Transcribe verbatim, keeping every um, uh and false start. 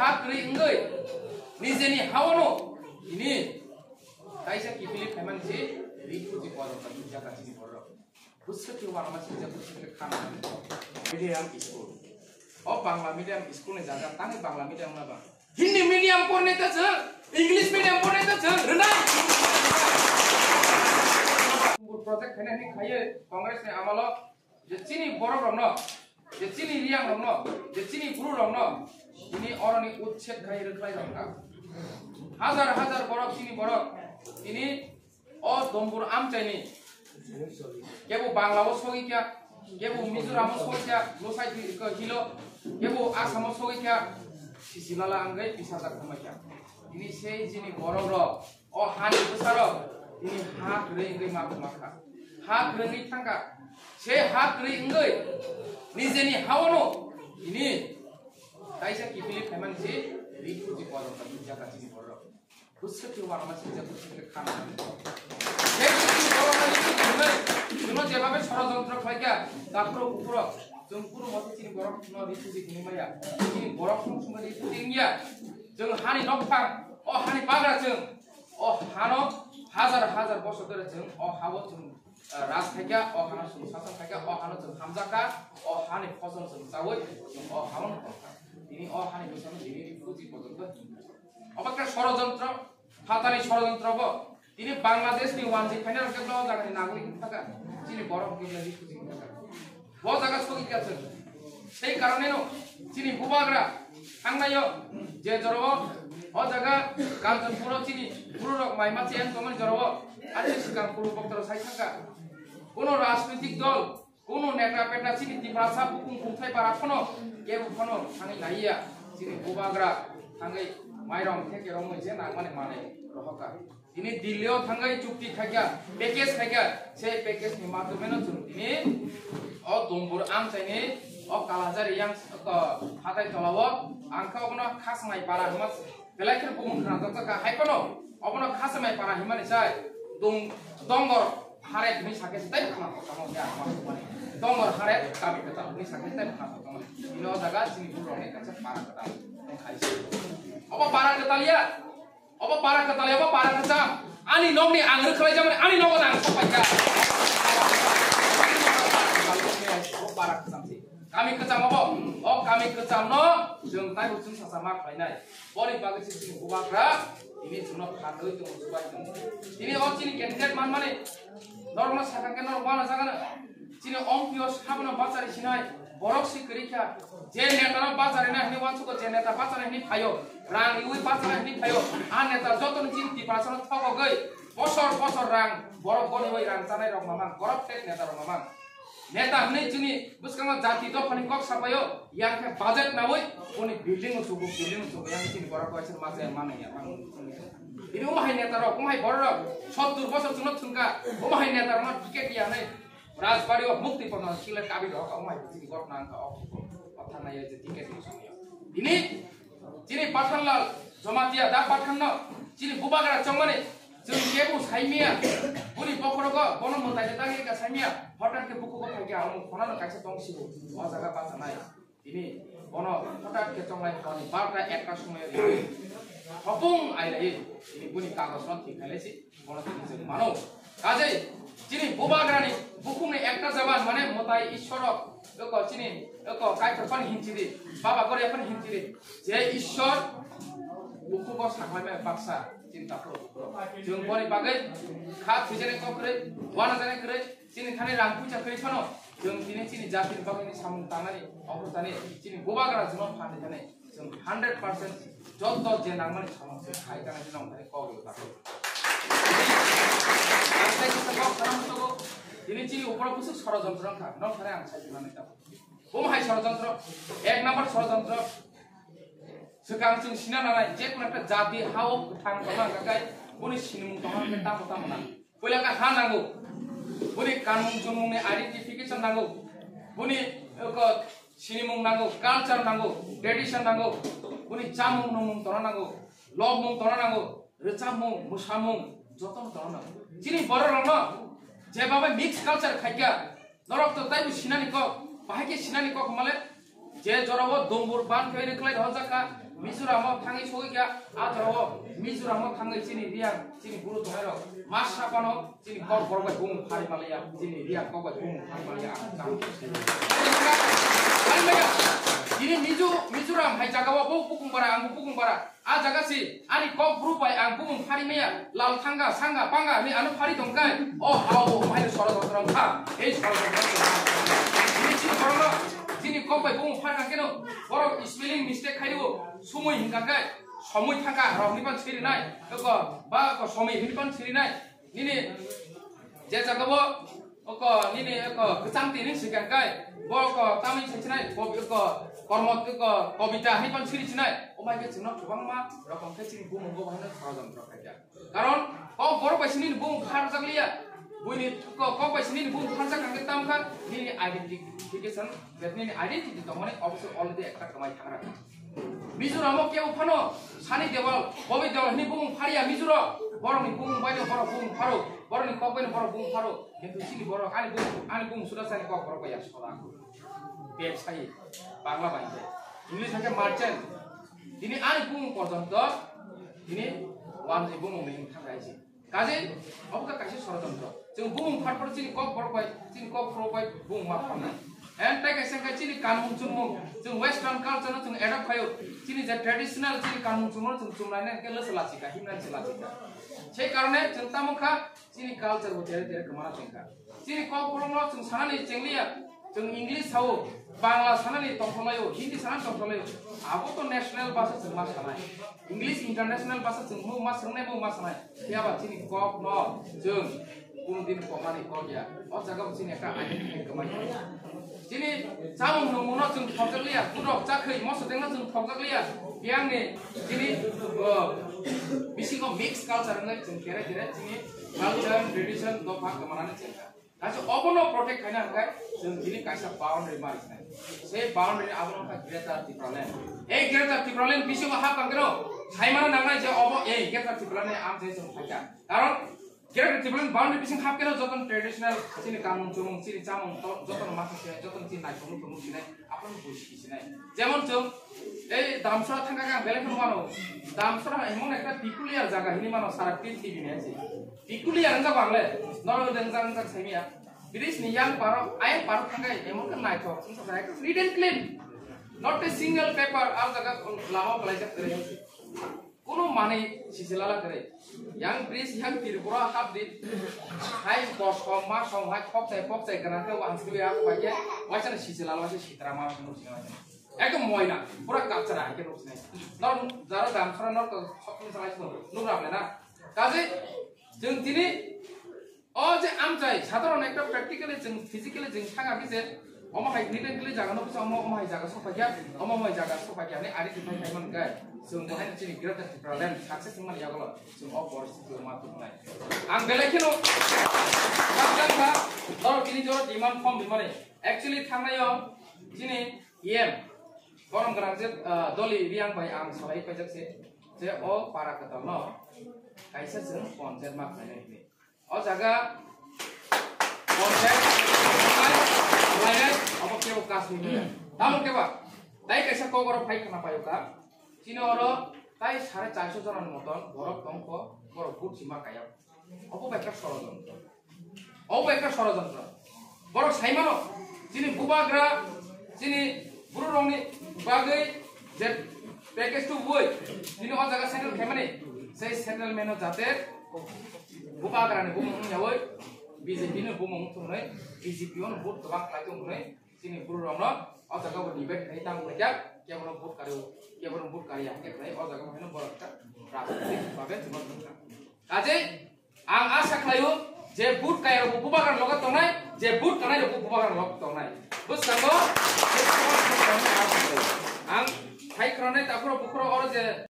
Hak ri wngwi nijeni haono ini kaisa kiphilwi phaimani se ri phuji kotor kha jaga chini borok. Bwswk khe uanama swijak, bwswk khe khanani. Medium school. O Bangla medium school ni jaga tangwi Bangla medium na ba. Hindi medium porne ta chwng, English medium porne ta chwng, rwnai. Project khainani khaiwi Congress ni amalo je chini borok rokno, je chini riyang rokno, je chini bru rokno, tini oroni utset khai rwkhlai rok kha. Hajar hajar borok chini borok, tini O Dombur amchaini kebo Bangla o sogwi kha, kebo Mizoram o sogwi kha, Losai Hilo, kebo Assam o sogwi kha, sisi lala wngwi bisajak tongma kha. Tini sei chini borok rok, o hani bwsarok, tini ha kwrwi wngwi ma tongma kha. Ha kwrwngwi thangkha, se ha kwrwi wngwi nijeni haono tini kaisa kiphilwi phaimani se ri phuji kotor kha jaga chini borok. Bwswk khe uanama swijak, bwswk khe khanani. Chwngno jebabe sorojontro khlaikha, takhurok bukhurok, chwng kunu mote chini borokno ri phuji hwnwi maya. Chini borok song song ri phuji wngya. Chwng hani nokphang, o hani bagra chwng, o hano hajar hajar bosor dhore chwng, o hao chwng, eh, raj khaikha, o hano chwng sason khaikha, o hano chwng hamjakha, o hani phosol chwng chaui, chwng o hano tongkha. Tini o hani bwsano tini ri phuji porjonto hinkha. Obo khe sorojontro, phatani sorojontro bo. Tini Bangladesh ni wanjwi phainai rok khe o jaga ni nagorik wngkha kha, chini borok hwnkhe belai refugee wngkha kha. Bo jaga sogwi kha chwng. Sei karoneno chini bubagra thangnaio je jorao o jaga Kanchanpur o chini buru rok mai ma cheyang tongmani jorao ani swkang puru boktoro sai thangkha. Kuno rajnitik dol Kunu neta peta chini Tiprasa bukung bukthai para phano kebo phano thangwi naiya. Chini bubagra thangwi mairom khe khe romwi je nangmani manwi rohorkha. Tini Delhi o thangwi chukti khaikha, package khaikha, se package ni madhyome no chwng tini o Dombur amchaini o Kalajari yang ko hatai tola o ang khe obono Khasmai para hwnma belai kheno bumung khna jokjak kha. Hai phano obono Khasmai para hwnmani sai dong dongor Harep hwnwi sakhe se tei khna kotorma ya, ma sumani. Dongor Harep kami kwtal hwnwi sakhe se tei khna kotorma. Bini o jaga chini buru rokni kaisa para kwtal wng khai se. Obo para kwtal ya. Obo para kwtal ya, obo para kwcham. Ani nokni ang rwkhlai jamani, ani nogo ang sopai kha. Obo para kwcham se. Kami kwcham obo. O kami kwcham no chwng taibo chwng sasa ma khlainai. Boni bagwi se chini bubagra tini chwngno phanwi tongo, chubai tongo. Tini o chini candidate manmani norokno sakha khe norok uanajagano. Chini ompio sabono bachari sinai, borok si kwrwi kha. Je netano bacharina hwnwi uansugo, je neta bacharina hwnwi phaio, rang riwi bacharina hwnwi phaio. A neta jotono chini Tiprasano thogogwi bosor bosor rang borok boniwi rang chanai rok mamang, corrupted neta rok mamang. Neta hwnwi chini bwskango jati dophani kok sapaio, yang khe budget nawi boni building o chugo, building o chugo, yang chini borok bai chini masa yang manai ya, mang. Ini umahai neta rok, umahai borok rok, sottur bosor chwngno thwngkha, umahai neta rokno ticket ya hwnwi Rajbari o mukti pondon sile kabi rok, umahai chini gotna wngkha o, o thangnai ya je ticket ni somoi. Ini Chini Pathanlal Jamatia da Pathan no chini bubagra chongmani chwng kebo saimia, boni bokhorogo bono mwtai da dagi ka saimia, hotat khe bukugo thangkhe amo khonano kaisa tongsibo o jaga bachanai. Tini bono hotat khe chonglai hwnwi barta ekta somoi ri hopung ailai tini boni kagoj no thik khailai si. Bono tini chwng mano. Kajei chini bubagrani bukhukni ekta jaban mane mwtai Ishwaro, eko chini, eko Kaitor phano hinchidi, Baba Goria phano hinchidi. Je Ishwar bukhugo saklaimani baksa chini takhuk. Chwng boni bagwi kha thwijani kok kwrwi, uanajani kwrwi, chini thani rang puisa kwrwi phano chwng tini chini jatini bagwi samung tangnani, obo tani chini bubagra chwngno phan rwkha nai. Chwng hundred percent joto je nangmani samung se khai kana hino nongkhani kok rw ta. Ang sai kisa kok sana musugo, tini chini uporo bwswk sorojontro wngkha, nongkhani ang sai kisa nai ta. Bum hai sorojontro, ek number sorojontro. Swkang chwng sina nanai, je kono ekta jati ha-o kwthang tongma hwnka khe, boni sinimung tongma hwnka tamo tamo nang. Puila khe ha nango. Boni kanmung chumungni identification nango. Boni, eh, ko, sinimung nango, culture nango, tradition nango. Boni chamung nungmung tongna nango, lobmung tongna nango, rwchapmung, mwsamung, jotono tongna nango. Chini borok rokno jeba bai mix culture khaikha, norok to taibo sinani kok, bahai khe sinani kok hwnmale, je jorao Dombur ban khe rwkhlai rohorjak kha, Mizoram o thangwi sogwi kha, a jora o Mizoram o thangwi chini Reang, chini buru tongnai rok masa phano chini kok borok bai bumung phari maliya, chini Reang kok bai bumung phari maliya, ang tamo. Phari maya. Chini Mizo-, Mizoram hai jaga o bo bukung bara, ang bo bukung bara. A jaga si ani kok buru bai ang bumung phari maya, lal thanga, sanga, panga hinwi ano phari tong khe, o hao bo hai sorojontro wngkha, ei sorojontro wngkha. Chini, chini borok no, chini kok bai bumung phari nang keno, borok spelling mistake khai o, sumui hinka khe, somui thangka, rok ni pan siri nai, eko, ba eko somui hinwi pan siri nai, nini je jaga bo, oko nini oko kwchang twi nini swkang kai, bo oko tamni se chinai, ko-, oko kormo oko kobita hai pan siri chinai, o mai khe chwngno kwbangma rokom khe chini bumung bo bahai no sorojontro khai kha. Karon kok borok bai se nini bumung pharjak liya, buini ko-, kok bai se nini bumung pharjak kha khe tam kha nini identification, nini identity tongmani obo se already ekta kwmai thangra. Mizoram o kebo phano Sani Dewal, Bobit Dewal hinwi bumung phariya Mizoram. Borokni bumung baino borok bumung pharo, borokni kok baino borok bumung pharo. Kintu chini borok ani bumung, ani bumung suda sani kok borok bai ya soda. Bebsayi, Bangla bai khe. English bai khe merchant. Tini ani bumung porjonto, tini wanjwi bumung ni thang rai si. Kaje, obo khe kaisa sorojontro. Chwng bumung pharphar chini kok borok bai, chini kok borok bai bumung ma pharnai. And tei kaisa khe chini kanmung chumung, chwng western culture no chwng adopt khaio. Chini je traditional chini kanmung chumung no chwng chumlainai khe lwsa lachika, himnai se lachika. Sei karone chwng tamo kha chini culture bo tere tere kwmana tongkha. Chini kok borok no chwng sanani chengliya. Chwng English sao, Bangla sanani tongthoknaio, Hindi sanani tongthoknaio. Abo to national bhasha chwng ma sanai. English international bhasha chwng mo ma swngnai, mo ma sanai. Phiya ba chini kok no chwng kunu din koknani kok ya. O jaga bo chini ekta identity kwmai. Chini chamung nungmung no chwng thokjak liya, kudok chakhwi moso tengno chwng thokjak liya. Phiya ni chini, o, bisingo mix culture wngwi chwng kere kere chini culture, tradition, dopha kwmanani chengkha. Kaisa obono protect khaina hwnkhe chwng tini kaisa boundary mari sinai. Sei boundary abono wngkha Greater Tipraland. Ei Greater Tipraland bisingo hap tangkeno saimano nangnai je obo ei Greater Tipraland ni amchai chwng phaikha. Karon Greater Tipraland boundary bising hap keno jotono traditional chini kanmung chumung, chini chamung to-, jotono ma sinai, jotono chini naithokmung tongmung sinai, abono buji sinai. Jemon chwng ei Damsora thangkha khe ang belai kheno mano. Damsora emon ekta peculiar jaga hinwi mano sara prithibi ni hai se. Peculiar wngkha bang le, norok wngkha wngkha saimia. Bridge ni yang paro, ayang paro thangkhe emon khe naithok, wngkha jaga ekdom neat and clean. Not a single paper, ah jaga lama kwlaijak kwrwi. Kuno manwi sisi lala kwrwi. Yang bridge, yang Tripura hap di. Hai bosom, masom, hai khokchai, pokchai gwnang khe wansukya, waisa, waisa sisi lala, waisa sitra ma, waisa. Ekdom moila, pura kachra, hai khe nuksinai. Nor, jara Damsora nor to sokni salai sino, nukra le na. Kaje, chwng tini, o je amchai, sadharon ekta practically chwng, physically chwng thang abi je, omo hai neat and clean jaga no bisa, omo, omo hai jaga sopaikya, omo, omo hai jaga sopaikya, ani ari thai thai man gai. Chwng bo hai chini Greater Tipraland success wngmani yagulo, chwng o poristiti o ma tubunai. Ang belai kheno, nor tini jora demand form bimani. Actually, thangnai o, chini, E M, borom gwnang je, ah, Doli Reang bai ang salai paijak se, je o para kwtal no kaisa chwng ponchayat ma khlainai hinwi. O jaga ponchayat khlainai, obo kebo kasni manya. Tamo keba, tai kaisa kok oro phai khna paio ka, chini oro tai sare charso jona ni moton borok tongkho, borok vote sima kaya. Obo bai khe sorojontro. Obo bai khe sorojontro. Borok sai mano, chini bubagra, chini bururokni bagwi je package tubui, chini o jaga settle khaimani, sei settlement no jate bubagrani bumung wngyaui B J P ni bumung thumnwi B J P no vote kwbang khlai tong hwnwi chini bururokno o jaga bo debate khai tamo khlaijak, kebono vote kario, kebono vote kariya hwnkhe khlai o jaga bo haino borok kha rajnitik babe chwng wngkha. Kaje ang asa khlaio je vote kaya rokbo bubagra loge tongnai, je vote kanai rokbo bubagra loge tongnai. Bwskango ang hai khronai takhoro bukhoro oro je